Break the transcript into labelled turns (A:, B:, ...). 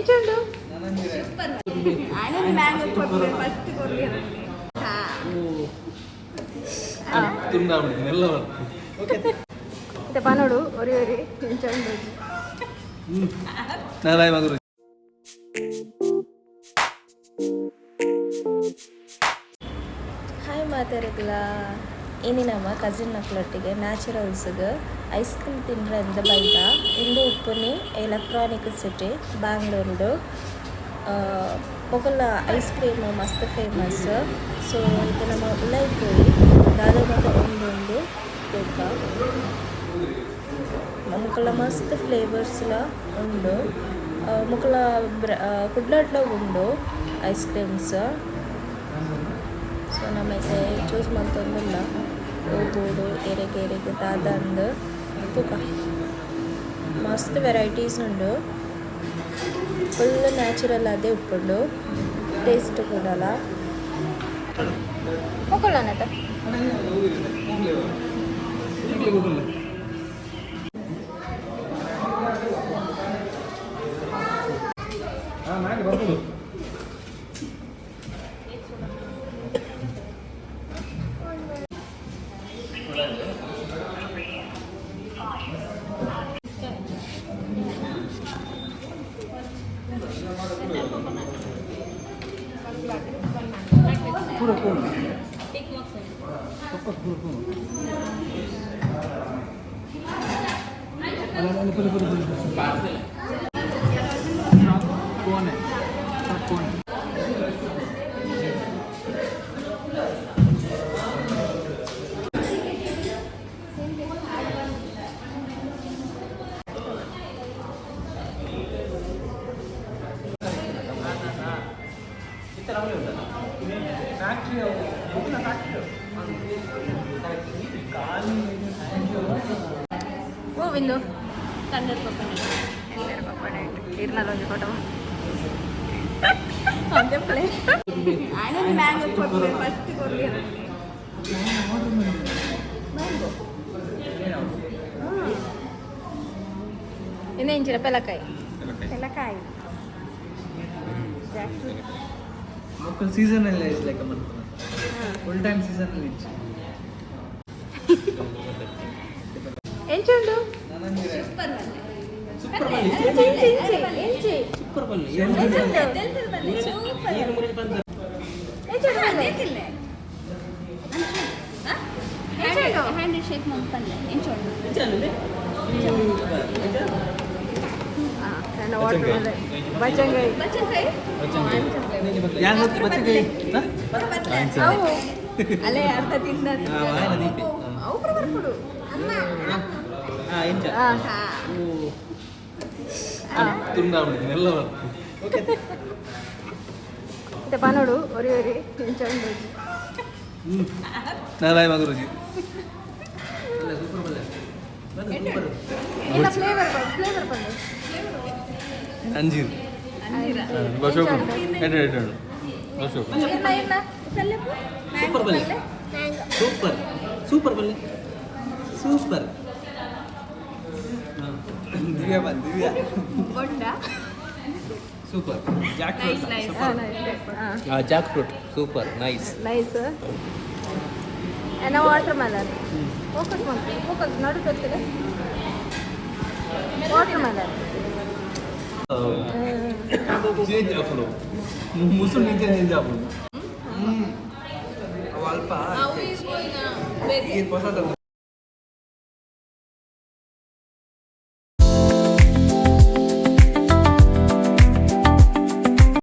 A: ಎಂಚುಂಡು?
B: ತುಂಡಾಗ್ಬಿಡ್ತೀನಿ ಎಲ್ಲ.
A: ಮತ್ತೆ ಪನೋಡು ಒರಿ ಒರಿ ಎಂಚುಂಡು?
B: ನಾರಾಯ ಮಗುರು.
C: ಹಾಯ್ ಮಾತೆರೆಗ್ಲ, ಇನಿ ನಮ್ಮ ಕಸಿನ್ ನಕ್ಲೊಟ್ಟಿಗೆ ನ್ಯಾಚುರಲ್ಸ್ಗೆ ಐಸ್ ಕ್ರೀಮ್ ತಿನ್ರೆ ಅಂದ್ ಬೈದ. ಇಂದು ಉಪ್ಪುನಿ ಎಲೆಕ್ಟ್ರಾನಿಕ್ ಸಿಟಿ ಬ್ಯಾಂಗ್ಳೂರ್ಡು. ಮೊಕಲ್ನ ಐಸ್ ಕ್ರೀಮ್ ಮಸ್ತ್ ಫೇಮಸ್. ಸೊ ಇತ್ತೆ ನಮ ಉಲಾಯಿ ಪೋಯಿ ದಾದ ಮಾತ ಉಂಡುಂದು ತೂಕ. ಮೊಕಲ್ನ ಮಸ್ತ್ ಫ್ಲೇವರ್ಸ್ಲ ಉಂಡು. ಮೊಕಲ್ನ ಕುಡ್ಲಡ್ಲ ಉಂಡು ಐಸ್ ಕ್ರೀಮ್ಸ್. ಸೊ ನಮ ಇತ್ತೆ ಚೂಸ್ ಮಂತೊಂದುಲ್ಲ, ಬೋಡು ಎರೆಗ್ ಎರೆಗ್ ದಾದ ಅಂದ್ ತೂಕ. ಮಸ್ತ್ ವೆರೈಟೀಸ್ ಉಂಡು. ಫುಲ್ ನ್ಯಾಚುರಲ್ ಆದೇ ಉಪ್ಪುಂಡು, ಟೇಸ್ಟ್ ಕೂಡಲ.
A: ಮೊಕುಲನಟ.
B: ಬರ್ಬೋದು. ಪೂರ ಕೋಣ ಪಪ್ಪ ಪೂರ ಕೋಣ. ಅಲ್ಲ ಅಲ್ಲ, ಪೂರ ಪೂರ ಪೂರ ಕೋಣೆ ಕೋಣೆ.
A: ಹೂವಿಂದು ತಂಡರ್ ಕೊಕೊನಟ್, ತಂಡರ್ ಕೊಕೊನಟ್. ಇರ್ನಲ್ಲ ಒಂಜಿ ಫೋಟೋ ಒಂದೇ plate.
D: Mango first courier.
A: Mango ಇನ್ನೇಂಚಿನ ಪೆಲಕಾಯಿ.
D: ಪೆಲಕಾಯಿ.
E: ಮೊಕ್ಕಲ್ ಸೀಸನ್ ಎಲ್ಲ is like ಮನ್ಪುನ ಫುಲ್ ಟೈಮ್ ಸೀಸನ್ ಅಲ್ಲಿ ಇಚ್ಚು.
A: ಎಂಚುಂಡು?
B: ಸೂಪರ್.
A: ಎಂಚಿ ಎಂಚಿ ಎಂಚಿ ಎಂಚಿ?
B: ಸೂಪರ್ ಬನ್ನಿ.
A: ಎಂಚುಂಡು?
B: ನೀರು ಮುರಿದು ಬಂದ.
A: ಎಂಚುಂಡು? ಎಂಚುಂಡು?
D: ಹ್ಯಾಂಡ್ ಶೇಕ್ ಮಂಪಲ್ಲೆ ಎಂಚೋಡು.
A: ನನ್ನ ವಾಟರ್ ಬಚ್ಚಂಗಾಯಿ.
D: ಬಚ್ಚನ್ಕಾಯಿ.
B: ಯಾರು ಬಚ್ಚಕಾಯಿ?
A: ಅವು
D: ಅಲ್ಲೇ ಅರ್ಧ ತಿಂದ.
A: ಅವು ಕೂಡ ಬರ್ಪುಡು.
B: ಎಂಚ?
A: ಹಾಂ.
B: ತುಂಡಾಗ್ಬಿಡ್ತೀನಿ ಎಲ್ಲ.
A: ಮತ್ತೆ ಪನೋಡು ಒರಿ ಒರಿ ಎಂಚುಂಡು?
B: ನಾರಾಯ ಮಗುರುಜಿ.
E: ಸೂಪರ್ ಬಲ್ಲೆ, ಸೂಪರ್.
A: ಇಲ್ಲ, ಫ್ಲೇವರ್ ಫ್ಲೇವರ್ ಬಂದು.
B: ಅಂಜೀರ್ ಬಶೋಕು ಎಡು ಎಡು ಬಶೋಕು.
A: ಇಲ್ಲ ಇಲ್ಲ.
E: ಸೂಪರ್ ಬಲ್ಲೆ, ಸೂಪರ್ ಸೂಪರ್ ಬಲ್ಲೆ, ಸೂಪರ್. ದಿವ್ಯಾ ಬಂದ್ ದಿವ್ಯಾ.
D: ಬೊಂಡ.
E: Super Jack.
D: Nice nice.
A: ಹಾಂ.
B: Jack fruit super nice.
A: Nice. ನಾವು ವಾಟರ್ ಮೆಲನ್ ಫೋಕಸ್ ಮಾಡ್ತೀವಿ, ಫೋಕಸ್ ನಡು ಬರ್ತೀವಿ ವಾಟರ್ ಮೆಲನ್.
B: ಚೇಂಜ್ ಆಪುಡು, ಮುಸುರು ನಿಂಚೆ ಚೇಂಜ್ ಆಪುಡು.
E: ಅಲ್ಪ ಈ ಹೊಸದ.